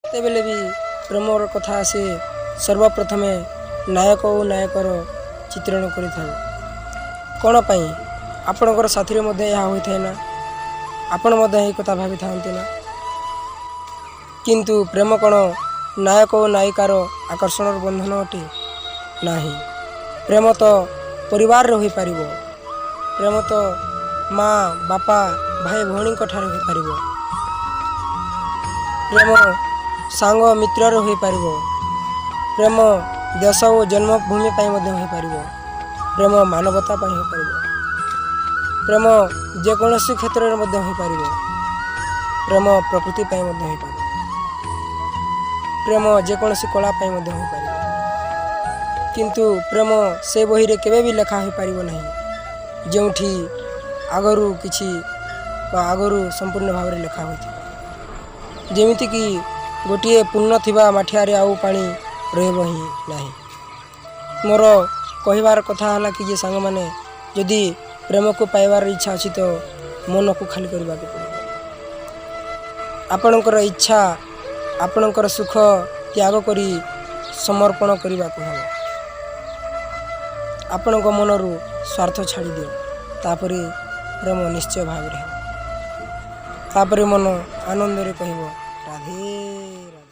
ଯେତେବେଳେ ବି ପ୍ରେମର କଥା ଆସେ, ସର୍ବପ୍ରଥମେ ନାୟକ ଓ ନାୟିକାର ଚିତ୍ରଣ କରିଥାଉ। କ'ଣ ପାଇଁ? ଆପଣଙ୍କର ସାଥିରେ ମଧ୍ୟ ଏହା ହୋଇଥାଏ ନା? ଆପଣ ମଧ୍ୟ ଏହି କଥା ଭାବିଥାନ୍ତି ନା? କିନ୍ତୁ ପ୍ରେମ କ'ଣ ନାୟକ ଓ ନାୟିକାର ଆକର୍ଷଣର ବନ୍ଧନ ଅଟେ? ନାହିଁ। ପ୍ରେମ ତ ପରିବାରରେ ହୋଇପାରିବ। ପ୍ରେମ ତ ମା, ବାପା, ଭାଇ, ଭଉଣୀଙ୍କ ଠାରେ ହୋଇପାରିବ। ପ୍ରେମ ସାଙ୍ଗ ମିତ୍ରରେ ହୋଇପାରିବ। ପ୍ରେମ ଦେଶ ଓ ଜନ୍ମଭୂମି ପାଇଁ ମଧ୍ୟ ହୋଇପାରିବ। ପ୍ରେମ ମାନବତା ପାଇଁ ହୋଇପାରିବ। ପ୍ରେମ ଯେକୌଣସି କ୍ଷେତ୍ରରେ ମଧ୍ୟ ହୋଇପାରିବ। ପ୍ରେମ ପ୍ରକୃତି ପାଇଁ ମଧ୍ୟ ହୋଇପାରିବ। ପ୍ରେମ ଯେକୌଣସି କଳା ପାଇଁ ମଧ୍ୟ ହୋଇପାରିବ। କିନ୍ତୁ ପ୍ରେମ ସେ ବହିରେ କେବେ ବି ଲେଖା ହୋଇପାରିବ ନାହିଁ, ଯେଉଁଠି ଆଗରୁ କିଛି ବା ଆଗରୁ ସମ୍ପୂର୍ଣ୍ଣ ଭାବରେ ଲେଖା ହୋଇଥିବ। ଯେମିତିକି ଗୋଟିଏ ପୂର୍ଣ୍ଣ ଥିବା ମାଠିଆରେ ଆଉ ପାଣି ରହିବ ହିଁ ନାହିଁ। ମୋର କହିବାର କଥା ହେଲା କି ଯେ ସାଙ୍ଗମାନେ, ଯଦି ପ୍ରେମକୁ ପାଇବାର ଇଚ୍ଛା ଅଛି ତ ମନକୁ ଖାଲି କରିବାକୁ ପଡ଼ିବ। ଆପଣଙ୍କର ଇଚ୍ଛା, ଆପଣଙ୍କର ସୁଖ ତ୍ୟାଗ କରି ସମର୍ପଣ କରିବାକୁ ହେବ। ଆପଣଙ୍କ ମନରୁ ସ୍ୱାର୍ଥ ଛାଡ଼ି ଦିଅ, ତାପରେ ପ୍ରେମ ନିଶ୍ଚୟ ଭାବରେ ହେବ। ତାପରେ ମନ ଆନନ୍ଦରେ କହିବ, ରାଧେ ରାଧେ।